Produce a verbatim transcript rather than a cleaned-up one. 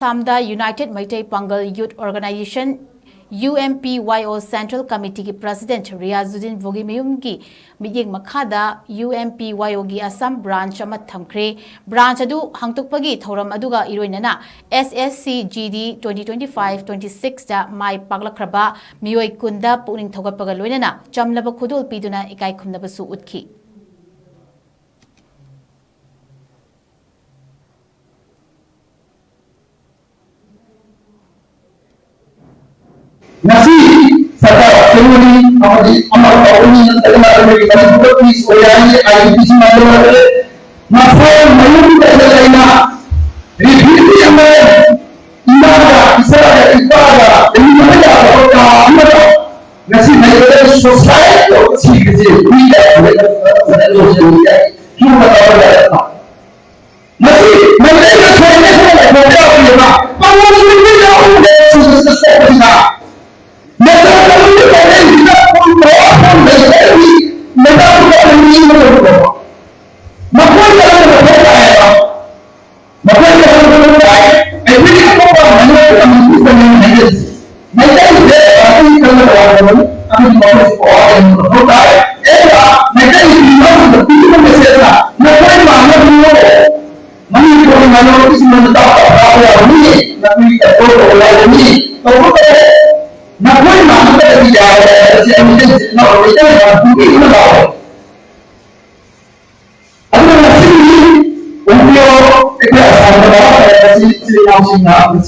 ꯑꯁꯥꯝꯗ United Meitei Pangal Youth Organization, U M P Y O, Central Committeeꯒꯤ President Riyazuddin ꯕꯣꯒꯤꯃꯌꯨꯝꯒꯤ ꯃꯤꯠꯌꯦꯡ ꯃꯈꯥꯗ U M P Y Oꯒꯤ Assam branch ꯑꯃ ꯊꯝꯈ꯭ꯔꯦ꯫ Branch ꯑꯗꯨ ꯍꯥꯡꯗꯣꯛꯄꯒꯤ ꯊꯧꯔꯝ ꯑꯗꯨꯒ ꯏꯔꯣꯏꯅꯅ S S C G D twenty twenty-five twenty-sixꯇ ꯃꯥꯏ ꯄꯥꯛꯂꯛꯈ꯭ꯔꯕ ꯃꯤꯑꯣꯏ ꯀꯨꯟꯗ ꯄꯨꯛꯅꯤꯡ ꯊꯧꯒꯠꯄꯒ ꯂꯣꯏꯅꯅ ꯆꯝꯂꯕ ꯈꯨꯗꯣꯜ ꯄꯤꯗꯨꯅ ꯏꯀꯥꯏ ꯈꯨꯝꯅꯕꯁꯨ ꯎꯠꯈꯤ꯫ ꯉꯁꯤ ꯁꯔꯀꯥꯔ ꯑꯁꯦꯡꯕꯅꯤ ꯑꯃꯗꯤ ꯑꯃ ꯐꯥꯎꯕꯅꯤ ꯅꯠꯇ꯭ꯔꯒꯅ ꯑꯩꯈꯣꯏꯒꯤ ꯃꯅꯤꯄꯨꯔꯒꯤ ꯁꯣꯏ ꯍꯥꯏꯅꯤ, I D P ꯁꯤ ꯃꯥꯏꯌꯣꯛꯅꯔꯦ꯫ ꯃꯁꯥ ꯃꯌꯨꯝꯗ ꯂꯩꯅ ꯔꯤꯐ꯭ꯌꯨꯖꯤ ꯑꯃ ꯏꯃꯥꯒ ꯏꯆꯥꯒ ꯏꯄꯥꯒ ꯂꯩꯃꯤꯟꯅꯕ ꯌꯥꯗꯕ ꯀꯥ ꯑꯃꯗ ꯉꯁꯤ ꯃꯩꯇꯩ ꯁꯣꯁꯥꯏꯇꯤ ꯁꯤꯕꯁꯤ ꯃꯤ ꯀꯌꯥ ꯂꯩ? ꯃꯁꯤ ꯃꯩꯇꯩ ꯃꯁꯦꯟ ꯅꯠꯇꯅ ꯂꯩꯐꯝ ꯌꯥꯎꯗꯦꯕ꯫ ꯄꯥꯡꯒꯜ ꯁꯨꯡꯌꯥ ꯌꯥꯎꯗꯦ ꯁꯤꯗ ꯁꯣꯛꯄꯁꯤꯗ꯫ ꯃꯇꯝ ꯑꯗꯨꯒꯤ ꯃꯩꯇꯩꯁꯤꯅ ꯄꯨꯡ ꯇꯔꯥ ꯐꯥꯎ ꯂꯩꯇꯕꯒꯤ ꯃꯇꯝꯗꯨꯗ ꯑꯩꯈꯣꯏ ꯃꯤ ꯑꯃ ꯇꯧꯕ꯫ ꯃꯈꯣꯏ ꯀꯔꯝꯕ ꯃꯊꯧ ꯇꯥꯏ ꯍꯥꯏꯕ? ꯃꯈꯣꯏ ꯀꯔꯝꯕ ꯃꯊꯧ ꯇꯥꯏ? ꯑꯩꯈꯣꯏꯒꯤ ꯑꯇꯣꯞꯄ ꯃꯩꯇꯩ ꯀꯝꯃ꯭ꯌꯨꯅꯤꯇꯤ ꯆꯪꯉꯦ ꯍꯥꯏꯖꯔꯤꯁꯦ꯫ ꯃꯩꯇꯩꯁꯦ ꯑꯩꯈꯣꯏ ꯈꯜꯂꯒ ꯋꯥꯈꯜ ꯑꯃꯗꯤ ꯃꯈꯣꯏꯁꯦ ꯄꯋꯥꯔ ꯂꯩꯍꯟꯕ ꯃꯊꯧ ꯇꯥꯏ꯫ ꯑꯗꯨꯒ ꯃꯩꯇꯩꯒꯤ ꯃꯤꯑꯣꯏꯁꯤꯡꯗ ꯄꯤꯔꯤꯕ ꯃꯦꯁꯦꯖꯅ ꯅꯈꯣꯏ ꯃꯥꯟꯅꯕꯤꯌꯣ꯫ ꯃꯅꯤꯄꯨꯔꯒꯤ ꯃꯥꯏꯅꯣꯔꯤꯇꯤꯁꯤꯡ ꯂꯣꯏꯅ ꯇꯥꯛꯄ ꯇꯥꯛꯄ ꯌꯥꯕꯅꯤ, ꯅꯈꯣꯏꯒꯤ ꯀꯟꯇ꯭ꯔꯣꯜ ꯇꯧꯕ ꯌꯥꯕꯅꯤ, ꯇꯧꯕꯇꯕꯨ ꯅꯈꯣꯏ ꯃꯥꯟꯅꯗꯕꯗꯤ ꯌꯥꯔꯣꯏ ꯍꯥꯏꯕꯁꯤ ꯑꯩ ꯃꯩꯇꯩ ꯏꯆꯤꯜ ꯏꯅꯥꯎ ꯃꯩꯇꯩ ꯃꯌꯥꯝ ꯈꯪꯕꯤꯕꯅ ꯂꯥꯎꯔꯦ꯫ ꯑꯗꯨꯅ ꯉꯁꯤꯗꯤ ꯎꯄꯤꯌꯣ ꯑꯩꯈꯣꯏ ꯑꯁꯥꯝꯗ ꯚꯥꯔꯠ ꯍꯥꯏꯕꯁꯤ ꯏꯆꯤꯜ ꯏꯅꯥꯎꯁꯤꯡꯅ ꯉꯁꯤ